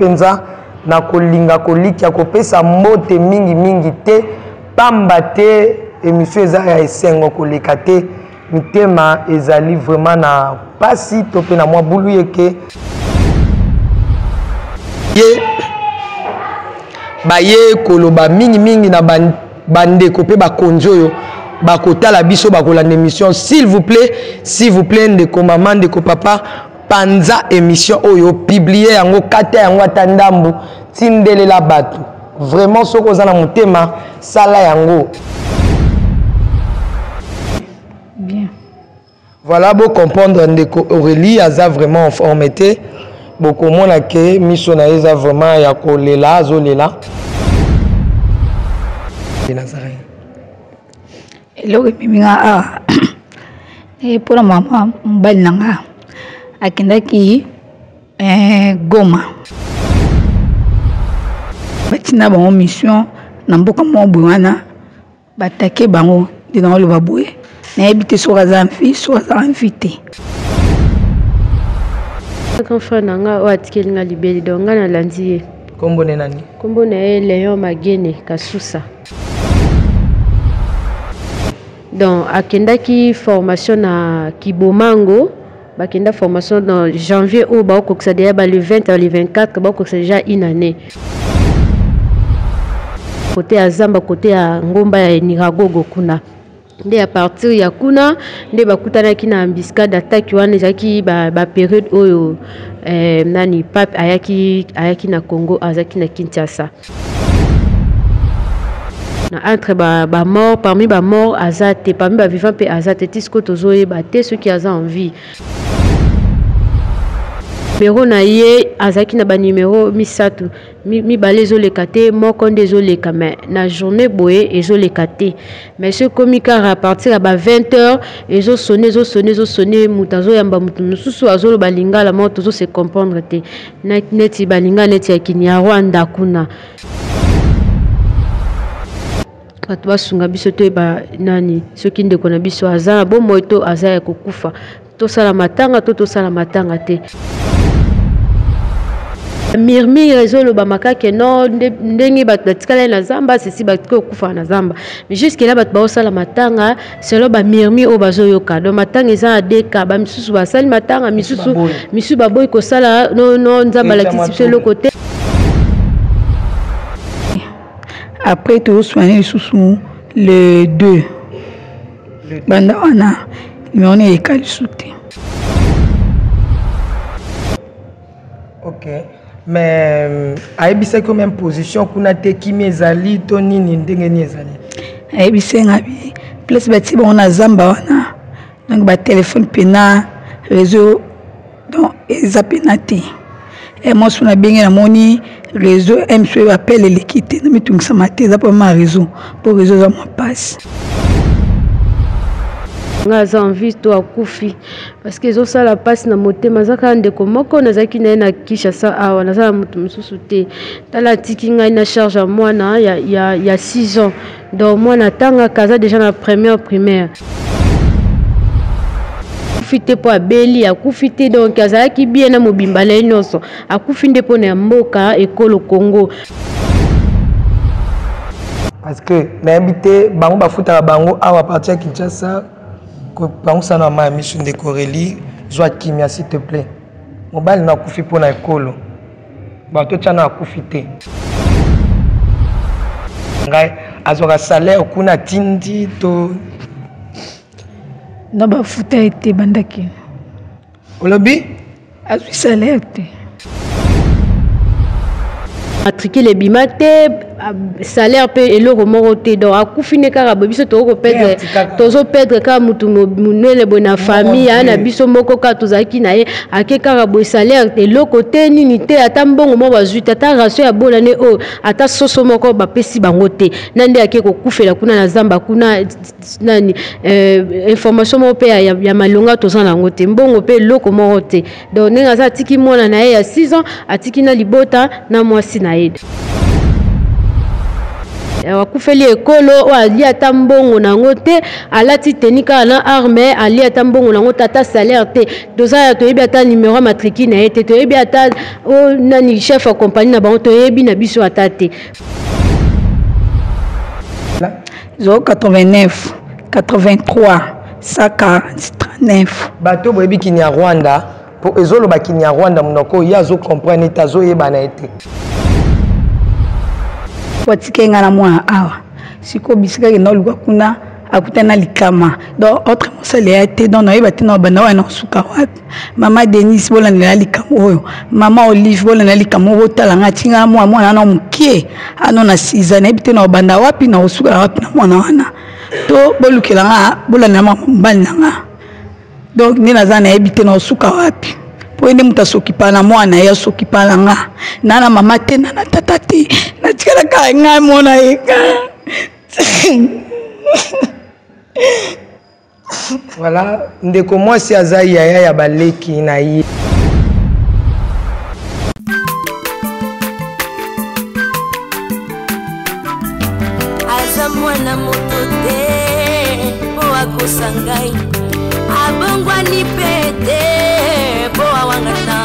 mpenza nakolinga kolikya kopesa mbote mingi mingi te, pamba te emission eza ya esengo koleka te. Mitema ezali vraiment na pasi to mpe na mwa bulu yeke ye baye koloba mingi mingi na bandeko mpe bakonzi oyo bakotala biso bakolanda émission. S'il vous plaît, s'il vous plaît, ndeko mama, ndeko papa, panza émission oyo, publier yango, kata yango ata ndambu, tindelela bato. Vraiment soki oza na motema, sala yango. Bien. Voilà, bo comprendre ndeko Aurélie aza vraiment en forme te. Bokomona ke miso na ye eza vraiment ya kolela, azolela. Nazareth. Eloko ememi nga awa mpo na mama mobali na nga akendaki Goma, batinda bango mission na mboka moko boye wana batake bango nde na oloba boye, nayebi te soki aza mfi soki aza mfi te. Grand frère na nga oyo atikeli nga libele, donc nga nalandi ye. Kombo ne nani? Kombo na ye Léon Magene Kasusa. Donc akendaki formation na Kibomango, bakenda formation dans janvier oyo bakokisa déjà ba le 20 à le 24, bakokisa déjà une année. Côté ya zamba, côté ya ngomba ya Niragogo kuna. Nde à partir ya kuna nde bakutanaki na embuscade, attaque wana ezalaki ba période oyo nani pape ayaki na Congo, azalaki na Kinshasa. Na entre ba mort, parmi ba mort aza te, parmi ba vivant pe aza te, tisco tozoyeba te soki aza en vie. Numéro na ye azalaki na ba numéro misato, mibale ezoleka te, moko nde ezoleka, mais na journée boye ezoleka te. Mais soki komi kaka à partir ya ba 20 heures ezosone, ezosone, ezosone, moto azoyamba moto mosusu azoloba lingala moko tozo se comprendre te. Neti balinga neti ya Kinyarwanda kuna. Bato basunga biso toyeba nani soki ndeko na biso aza na bomoi to aza ya kokufa, tosala matanga to tosala matanga te. Murmure ezolobama kaka non, ndenge bato batikala na zamba, sisi bato kokufa na zamba. Mais jusque là bato baosala matanga selon ba murmure oyo bazoyoka. Donc matanga eza na deux cas, ba misusu basali matanga, misusu baboyi kosala, non, non, Nzambe alakisi biso eloko te. Après tozosoigne lisusu le 2 banda wana numéro na eleka lisusu te. Ok, mais ayebisaki yo même position kuna te, kimi ezali to nini, ndenge nini ezali? Ayebisi nga bi place batie bango na zamba wana, donc ba téléphone pena réseau donc eza pena te. Mwasi na bengi namoni réseau mso appel eleki te, na mitungisama te, eza problème ya réseau, po réseau eza mwa pasi. Nga aza en vie to akufi, parce que ezosala mpasi na motema. Aza kaka ndeko moko nazalaki na ye na Kinshasa awa, naza na moto mosusu te. Tala, atiki ngai na charge ya mwana ya 6 ans, donc mwana atangaka, aza déjà na première primaire. Akufi te mpo abeli, akufi te, donc azalaki bien na mobimba na ye nyonso, akufi nde mpona ya mboka ekolo Congo. Parce que nayebi te bango bafutaka bango awa parti ya Kinshasa kopangusa na mama ya miso. Ndeko Aurélie, zwa kimia s'il te plaît. Mobali na akufi mpona ekolo, bato tya na akufi te. Ngai azwaka salaire kuna atindi to na bafuta ye te bandaki. Olobi azwi salaire te. Matricule ebima te, salaire mpe eloko moko te, donc akufi nde kaka boye. Biso tokoperdre, tozoperdre kaka motu monene boye na famille aya na biso moko kaka tozalaki na ye, ake kaka boye, salaire eloko te, nini te, ata mbongo moko bazwi te, ata ration ya bonane oyo, ata soso moko bapesi bango te. Na nde ake kokufela kuna na zamba kuna, nani information moko mpe ya malonga toza na yango te, mbongo mpe eloko moko te. Donc ndenge aza, atiki mwana na ye ya 6 ans, atiki na libota na mwasi na ye. Akufeli ekolo oyo alia ata mbongo na yango te, alati teni kaka na arme, alia ata mbongo na yango te, ata salaire te. Toza toyebi ata numero ya matricule na ye te, toyebi ata o nani chef ya compagnie na bango, toyebi na biso ata te. 089 83 149. Bato boyebi Kinyarwanda, po ezoloba Kinyarwanda monoko oyo ye azo comprendre ete azoyebana ye te. Watike nga na mwana awa sikoyo bisika kenda oluka kuna akutani na likama, donc autre mosali ya te, donc nayeba te na banda wana osuka wapi. Mama Denise, bolandela likambo oyo. Mama Olive, bolandela likambo oyo, botala nga tinga mwana mwana wana mokie ano na siza, nayebi te na obanda wapi na osuka wapi na mwana wana, to bolukela nga, bolandela mwa mobali na nga. Donc nde naza nayebi te na osuka wapi, mpo ye nde moto asokipa na mwana ye, asokipa na nga, na na mama te, na na tata te, natikala kaka ngai mwana ye. Voilà, ndeko mwasi aza yaya ya baleki na ye. Aza mwana moto te mpo akosa ngai, abongwani mpe te mpo awangana.